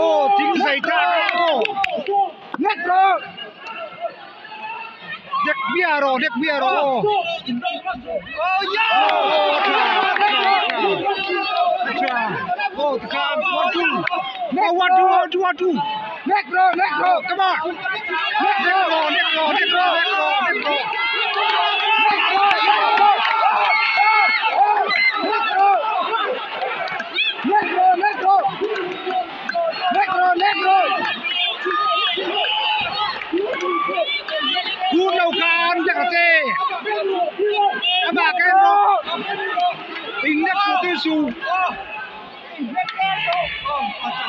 Aw thing zai ta aw dek biar aw dek biar aw aw aw tikhan one two aw one two one two one two come on neck roll neck roll neck roll neck roll neck roll Cút đâu can chắc là chê. Các bà cái nó. Tính nhất của tư xù.